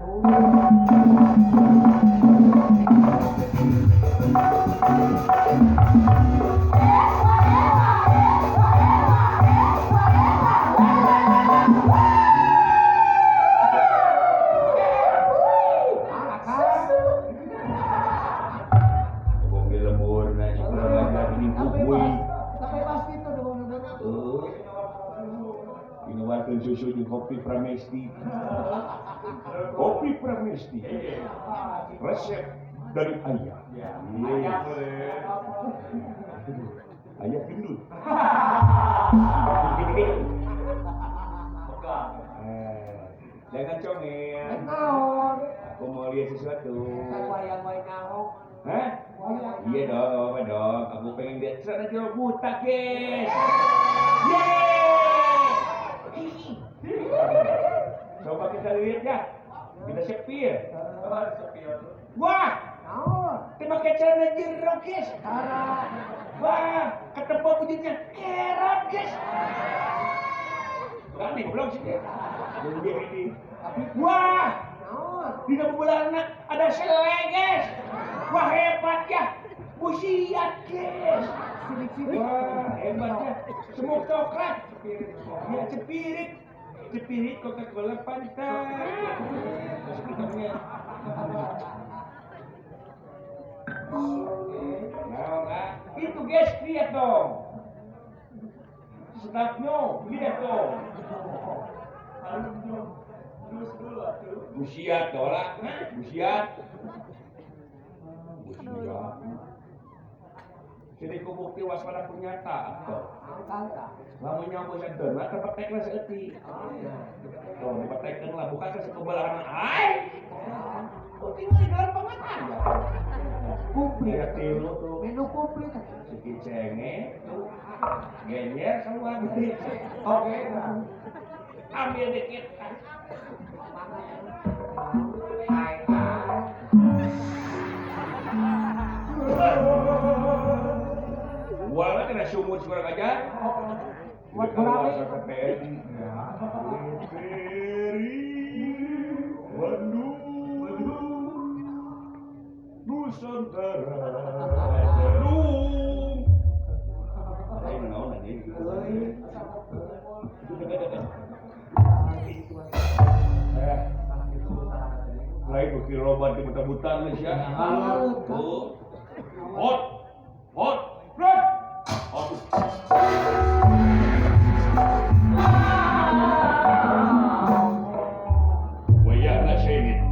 atuh. Susu di kopi Pramesti. Kopi Pramesti. Resep dari ayah. Ayah gendut. Jangan comel. Aku mau lihat sesuatu. Hah? Iya dong, apa dong. Aku pengen lihat celana jeruk buta, guys. Yeay! Coba kita lihat ya. Kita sepir. Wah, pakai celana jeruk, guys. Wah, ketemu wujudnya kerot, guys. Kan nih, belum sih. Ini. Wah, di dalam belana ada selai, guys. Wah, hebat ya. Busiat, guys. Wah, hebat ya. Semua coklat. Ya, cepirit. Cepirit Coca-Cola Fanta. Masuk ke. Nah, itu guys, lihat dong. Sedapnya, lihat dong. Busiat tolak, busiat. Busiat. Jadi ku bukti waspada punyata. Lamun nyamu sadon mah terpetek lah seeutik. Tuh, dipetekkeun lah bukan sakebelahan ai. Oh, tinggal di dalam pangatan. Komplit ya tilu tuh. Menu komplit. Siki cenge tuh. Genyer semua gede. Oke. Ambil dikit. Wala kena sumut kurang ajar. Buat berapa? Bandung, Nusantara, Bandung. Saya menawan aja. Lain bukti robat di buta-butan ya. Hot, hot, hot. Wayahna sengit.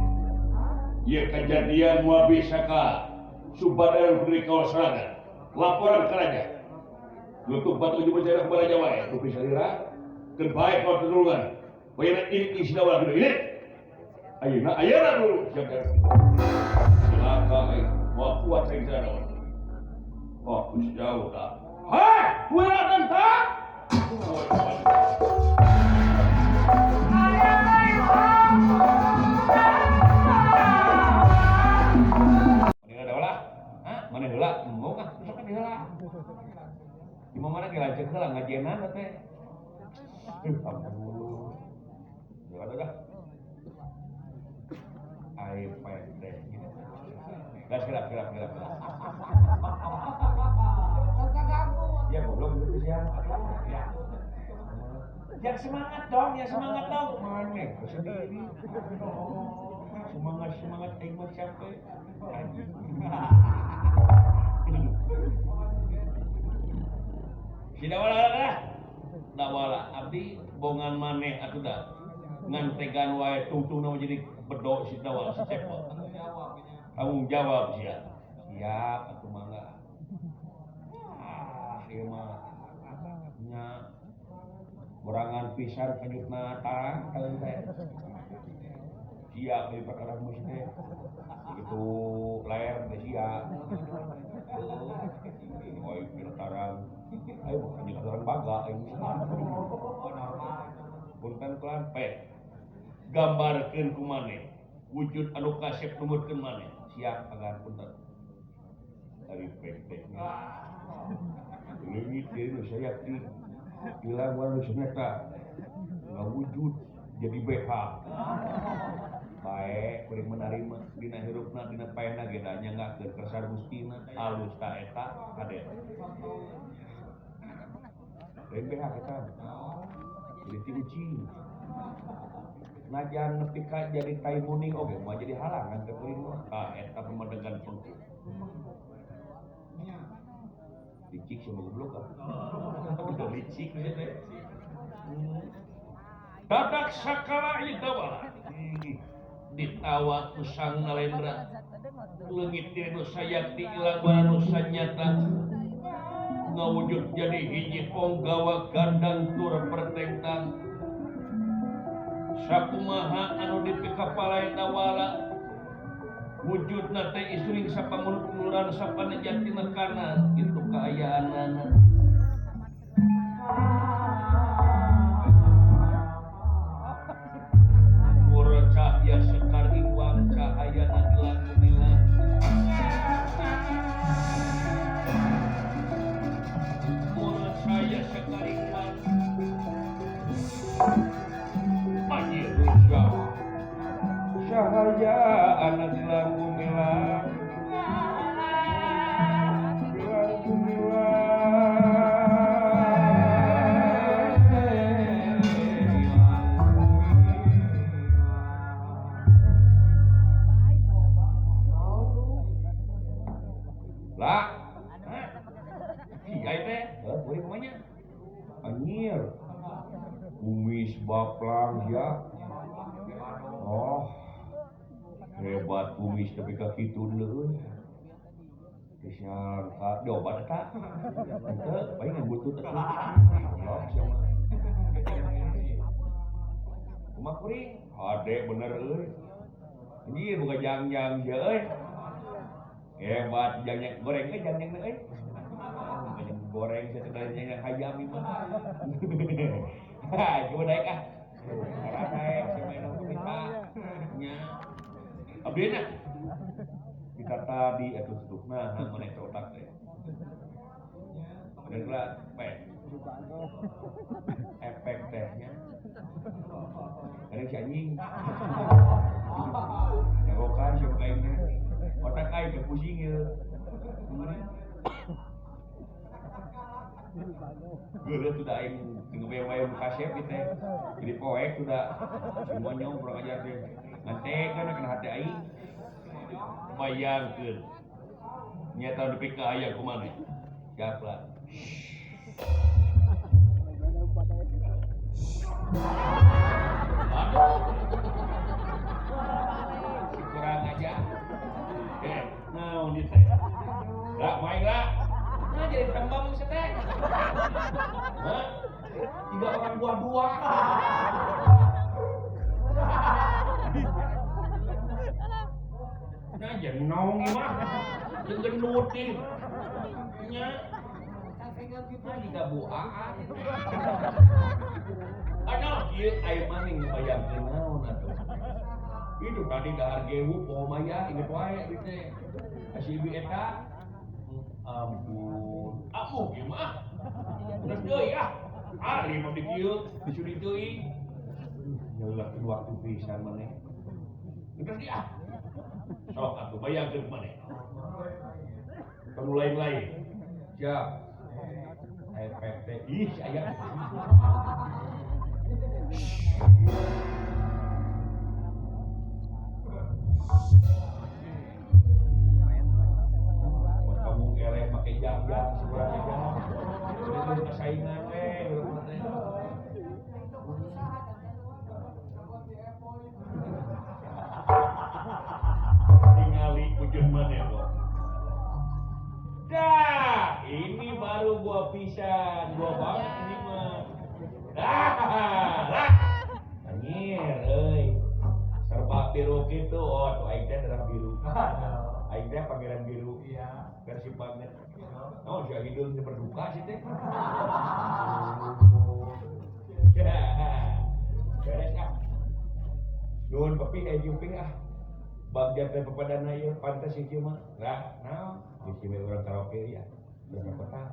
Ieu kejadian moal bisa ka Subadar dari kawasan. Laporan ke raja. Nutup batu jebul jarak ke raja wae. Rupi salira keun bae ka tulungan. Wayahna inti sidawala gede ini. Ayeuna ayeuna dulu siap. Cilaka euy. Moal kuat aing sadar. Wah, geus jauh dah. Hei, wiratan tak? Mana heula? Hah? Mana heula? Embung ah, sok heula. Di mana ge lanceuk heula ngajienan teh. Ampun. Ya dah. Ai pendek. Gas gelap gelap gelap. Ya goblok gitu ya. Ya. Yang semangat dong, ya semangat dong. Mana sendiri. Semangat semangat aing mah sampai anjing. Si dawala lah. Dawala abdi bongan maneh atuh dah. Ngan tegan wae tungtungna jadi bedok si dawala si cepot. Tanggung jawab sia. Siap atuh mangga. Ah, ieu mah nya borangan pisan kajutna tarang kalian teh. Sia beli perkara musik teh. Itu layar teh sia. Oi tarang. Ayo bukan orang bangga aing. Punten kelan pe. Gambarkeun ku maneh. Wujud anu kasep numutkeun maneh. Siap agar punten. Dari pek-peknya. Leungit deui nu sayakti. Hilang warna seneta. Nggak wujud jadi BH. Bae kuring menerima dina hirupna dina paena ge da nyanggakeun kersa Gustina alus ta eta kade. Lain BH eta. Jadi ti ucing. Najan nepi ka jadi tai muning oge moal jadi halangan ka kuring mah. Tah eta pemandangan pengku. Licik sama goblok ah. Licik teh. Dadak sakala ieu dawala. Ditawa ku Sang Nalendra. Leungit diri nu sayakti ilang bara nu sanyata. Ngawujud jadi hiji ponggawa gandang tur pertengtang. Sakumaha anu dipikapalai dawala. Wujudna teh isring sapangunduran sapanejati nekana kitu kaayaanana. Pura cahya sekar iwang cahaya nadilang gumilang. Pura cahya sekar iwang. Anjir rusak. Cahaya anak dilang gumilang. Dilang gumilang. Lah, iya teh, boleh kumanya. Anjir, kumis baplang ya. Oh, hebat kumis tapi kaki kitu deui. Disangka diobat eta. Henteu, paling ngebutut atuh. Allah sia mah. Kumaha kuring? Hade bener euy. Anjir boga jangjang sia euy. Hebat jangjang goreng ge jangjang euy. Jangjang goreng sia teh jangjang hayam ieu mah. Ha, coba naik ah. Ora naik sia mah enak kita. Nya. Abdi na. Kita tadi atuh nah maneh teh otak teh. Bener lah, efek tehnya. Ada si anjing. Jagokan siapa kainnya. Otak aing teh pusing ieu. Geuleuh tuh da aing ngebewe kasep ieu teh. Jadi poek sudah si monyong kurang ajar teh. Ngantekeun kana hati aing. Bayangkeun. Nyata nepi ka aya kumaha. Siap lah. Aduh. Si kurang aja. Naon ieu teh? Lah main lah. Nah jadi tembang sia teh. Hah? 3 orang 2 2. Nah jenong ieu mah. Jeung gendut ieu. Nya. Nah, buaan. Aduh, ieu aya maning bayangkeun naon atuh. Itu tadi dahar gewu poho maya inget wae ieu teh. Asi ibu eta. Ampun. Amuh ieu mah. Terus deui ah. Ah, lima di kieu, dicuri deui. Nyeulekeun waktu pisan maneh. Terus deui ah. Sok atuh bayangkeun maneh. Kamu lain-lain. Siap. EPT ih aya. Kamu eleh make jam-jam sekurang aja. Itu saingan we urang teh. Tingali ujung maneh kok. Dah, ini baru gua pisan, gua banget ini mah. Dah, lah. Anjir, euy. Serba biru gitu, oh, tuh aing teh darah biru. Aing teh pangeran biru. Iya, versi banget. Oh, si Agidul teh berduka sih teh. Beres ah. Nuhun papi aya jumping ah. Bagja teh papadana ieu pantes ieu mah. Lah, naon? Bisi we urang karaoke ya. Berapa kota?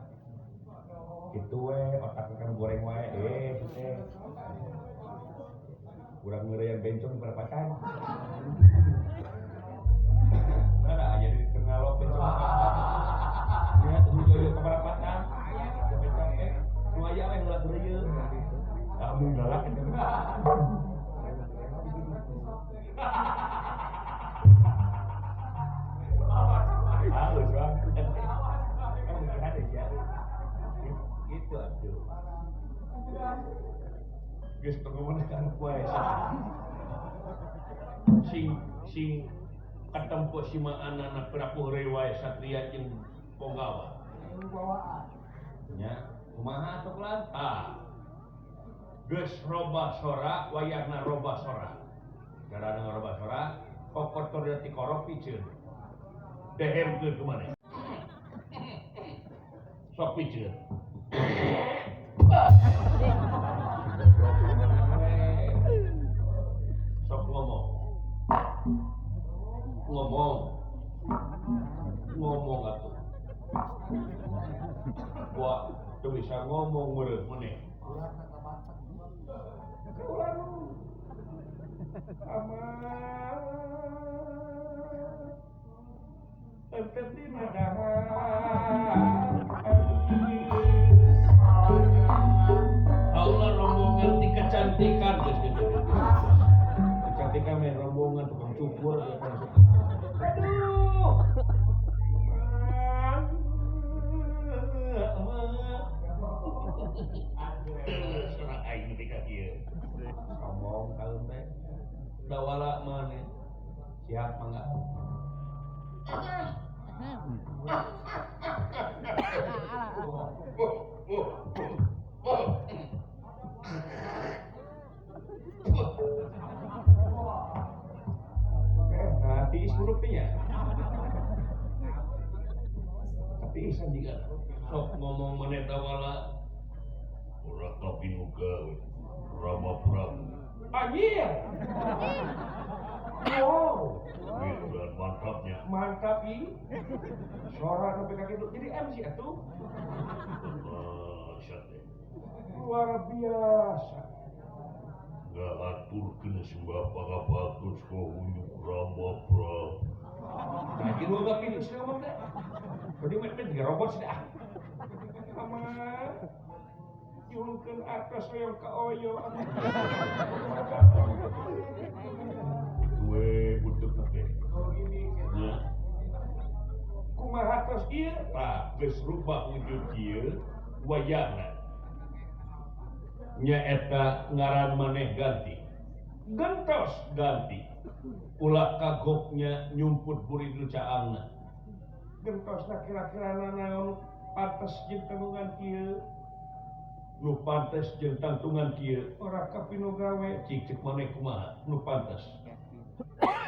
Kitu we otak ikan goreng wae teh. Kurang ngeureyan bencong di perapatan. Mana aja di kenalok bencong. Ya, teu jauh ke perapatan. Ada bencong teh. Nu aya we nu leureun. Ah, mun galak eta mah. Halus bang. Kamu ya. Gitu atuh. Geus teu kan poe. Sing sing katempo simaanana Prabu Rewae Satria jeung Ponggawa. Nya, kumaha atuh lan? Tah. Geus robah sora, wayahna robah sora. Carana ngarobah sora, kokotor ti korok piceun. Dehemkeun ku maneh. Sok piceun. Sok ngomong. Ngomong. Ngomong atuh. Wah, teu bisa ngomong meureun maneh. Aman. Tetep di Allah rombongan ti kecantikan geus gitu. Kecantikan main rombongan tukang cukur ya kan. Aduh. Serang aing nepi ka kieu. Sombong kaeun teh. Dawala maneh. Siap mangga. Nah, tiis hurufnya. Tapi isan juga sok ngomong maneh dawala. Ora kapinuga Rama Prabu. Anjir. Wow. Gitu, mantapnya. Mantap ih. Suara sampai kaki itu jadi MC atuh. Luar biasa. Nggak aturkeun sembah pangabatus ka huyuk Rama Prabu. Nah, kieu gak pilih sih ngomong teh. Tadi mah juga robot sih ah. Aman. Nyuhunkeun atas hoyong ka oyo. Gue untuk teh. Ya. Kumaha tos ieu? Tah, geus rubah wujud ieu wayahna. Nya eta ngaran maneh ganti. Gentos ganti. Ulah kagoknya nyumput buri nu caangna. Gentosna kira-kira nanaon pantes jeung tanggungan kieu. Nu pantes jeung tangtungan kieu ora kapinu gawe cik cek maneh kumaha nu pantes.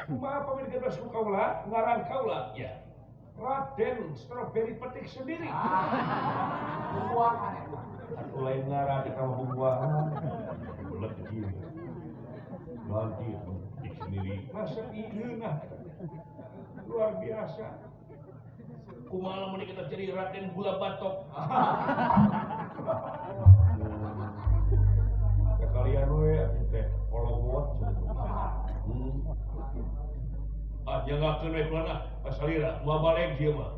Kumaha pamit gentos ku kaula ngaran kaula ya. Raden Strawberry petik sendiri. Buah-buahan eta. Atuh lain ngaran eta mah buah-buahan. Belet kieu. Ganti petik sendiri. Resep ieu luar biasa. Kumaha lamun kita jadi Raden Gula Batok. Kalian we teh kolobot. Ah janggakeun we kulana pasalira moal balik ieu mah.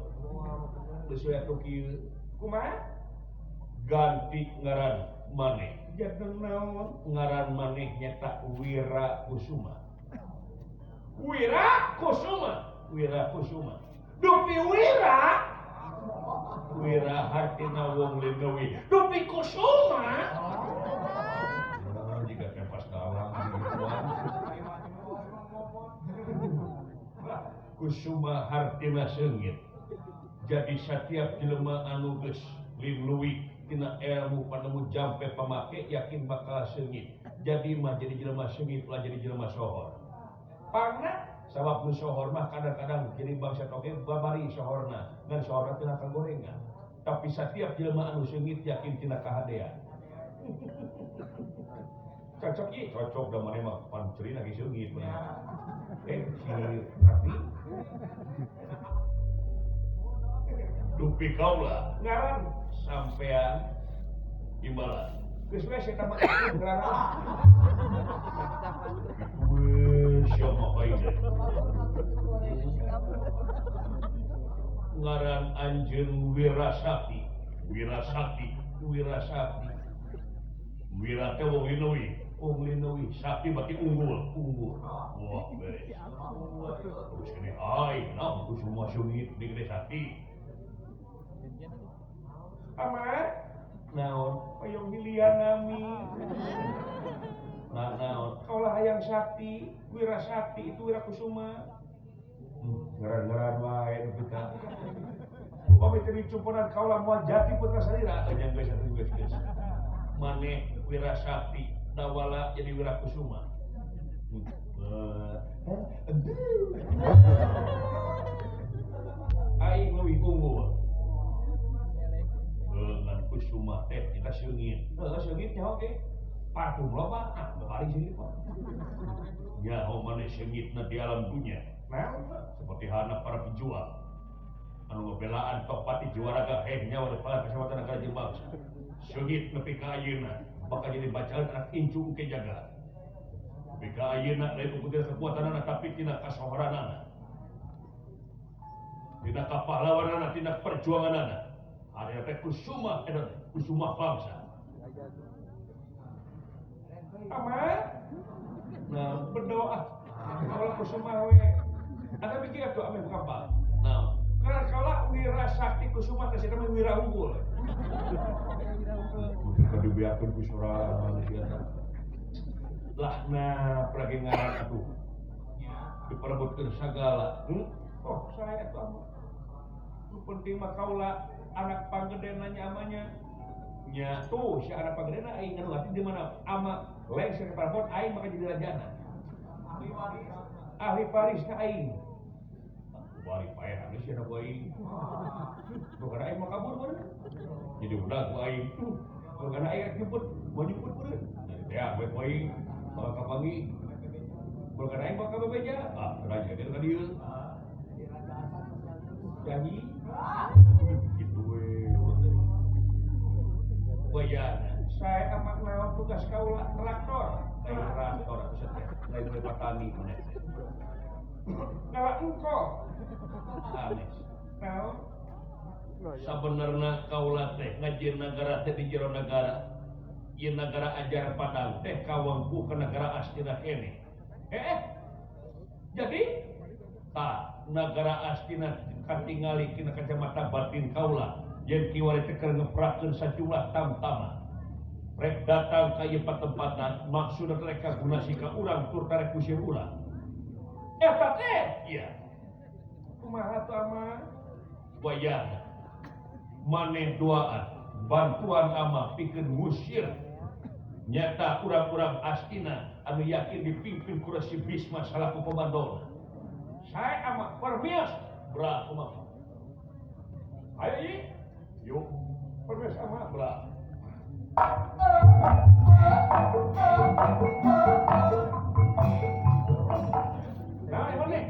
Geus we atuh kieu. Kumaha? Ganti ngaran maneh. Janten naon? Ngaran maneh nyata Wira Kusuma. Wira Kusuma. Wira Kusuma. Dupi Wira. Wira hartina wong leuweung. Dupi Kusuma. Jika kepas dalang Kusuma hartina seungit. Jadi setiap jelema anu geus leuwih tina ilmu panemu jampe pamake yakin bakal seungit. Jadi mah jadi jelema seungit ulah jadi jelema sohor. Pangna sabab nu sohor mah kadang-kadang jadi bangsa toge babari sohorna ngan sohorna tina kagorengan. Tapi setiap jelema anu seungit yakin tina kahadean. Cocok ieu, cocok da maneh mah panceri lagi seungit mah. Si Raffi Dupi kaula ngaran sampean imbalan. Geus we eta mah geura. Weh, siapa kaina? Ngaran anjeun Wirasakti, Wirasakti, Wirasakti. Wira teh wong lineuwih, wong lineuwih, sakti berarti unggul, unggul. Wah, beres. Terus kene ai, nah kusuma sungit di gede sakti. Aman? Naon? Hoyong hilian nami. Nah, naon? Kaulah hayang sakti, Wirasakti itu Wirakusuma. Ngaran-ngaran wae nu kita. Upami teu dicumponan kaulah moal jati putra salira. Nya geus atuh geus geus. Maneh Wirasakti dawala jadi Wirakusuma. Aing leuwih unggul. Ngan Kusuma teh kita seungit. Heuh seungit nyaho ge. Parfum loba, ah bari seungit mah. Nyaho maneh seungitna di alam dunya. Nah, seperti halna para pejuang anu ngabelaan Tohpati Juwaraga heh nyawa depan keselamatan negara jeung bangsa. Seungit nepi ka ayeuna bakal jadi bacaan anak incu engke jaga. Nepi ka ayeuna lain ukur tina kekuatanana tapi tina kasohoranana. Tina kapahlawanana, tina perjuanganana. Ari teh kusuma eta kusuma bangsa. Aman? Nah, berdoa. Kaulah kusuma we. Ada mikir atuh ame bukan apa? Nah, karena kaulah Wirasakti Kusuma teh sia mah wira unggul. Kudu dibeakeun ku sorangan sia teh. Lah nah peragi ngaran atuh. Diperebutkeun sagala. Oh, saya atuh ama. Nu penting mah kaula anak panggedena nya amanya. Nya tuh si anak panggedena aing anu di mana ama lengser ke parabot aing maka jadi rajana. Ahli warisna aing. Bari paeh geus sia ku aing. Bukan aing mau kabur meureun. Jadi udah ku aing. Bukan aing rek jemput, mau jemput meureun. Jadi teh we ku aing bakal kapanggih. Bukan aing bakal bebeja. Ah, raja dia ka dieu. Janji. Kitu we. Bayana, saya amat naon tugas kaula traktor. Lain traktor atuh teh. Lain we patani maneh teh. Ngawa engko. Anes. Naon? Sabenerna kaula teh ngajieun nagara teh di jero nagara. Ieu nagara ajar Padang teh kawangku ka nagara Astina keneh. Jadi tah nagara Astina katingali tina kacamata batin kaula yen kiwari teh keur ngeprakeun sajumlah tamtama. Rek datang ka ieu patempatan maksudna rek kagunasi ka urang tur tarek kusir urang. Eta teh ieu. Kumaha tuh ama? Wayahna maneh duaan bantuan ama pikeun ngusir nyata urang-urang Astina anu yakin dipimpin ku Resi Bisma salaku komandona. Saya ama permios bra kumaha. Ayo ieu. Yuk permios ama bra. Nah, mana?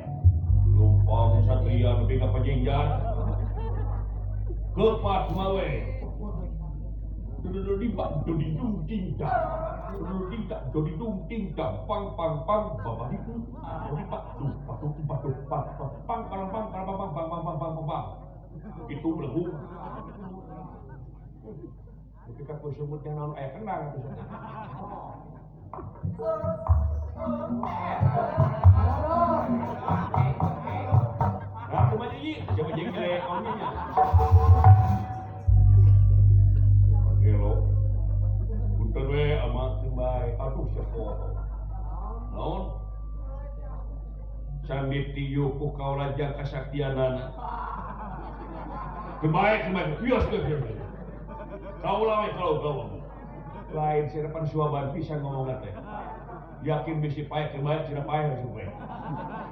Lumpang satria nepi ka pajengjar. Kepat mawe. Dudu di bak dodi dung ding dang. Dudu ding dang dodi dung ding dang pang pang pang baba itu. Dodi pak du patu patu pang pang pang pang pang pang pang pang pang pang pang pang. Itu belegu. Ketika ku sebutnya naon aya kenang atuh. Nah, kumaha ieu? Coba jeung gele nya. Gelo. Punten we ama teu bae. Aduh sia foto. Naon? Candi tiup ku kaula jang kasaktianana. Teu bae, teu bae. Wios geus geus. Kaula we kalau gawa. Lain sirepan suaban pisan ngomongna teh. Yakin bisi paeh teu bae cenah paeh supaya.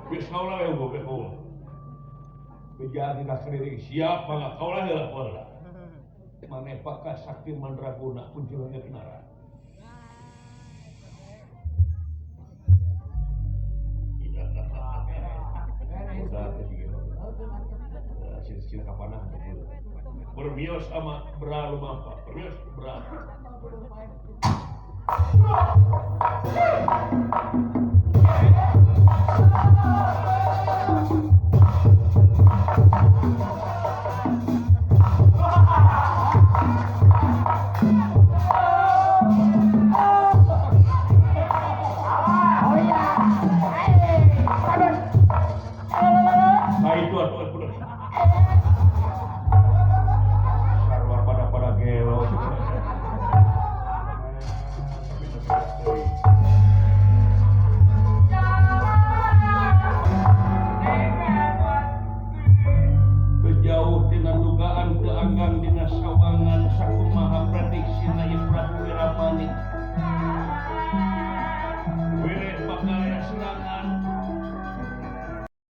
Geus kaula we unggul kaula. Bejaan dina sendiri siap mangga kaula heula kaula. Maneh bakal sakti mandraguna kunjungannya kenara. Bermios sama beralumampa, bermios beral. Sarua pada-pada gelo.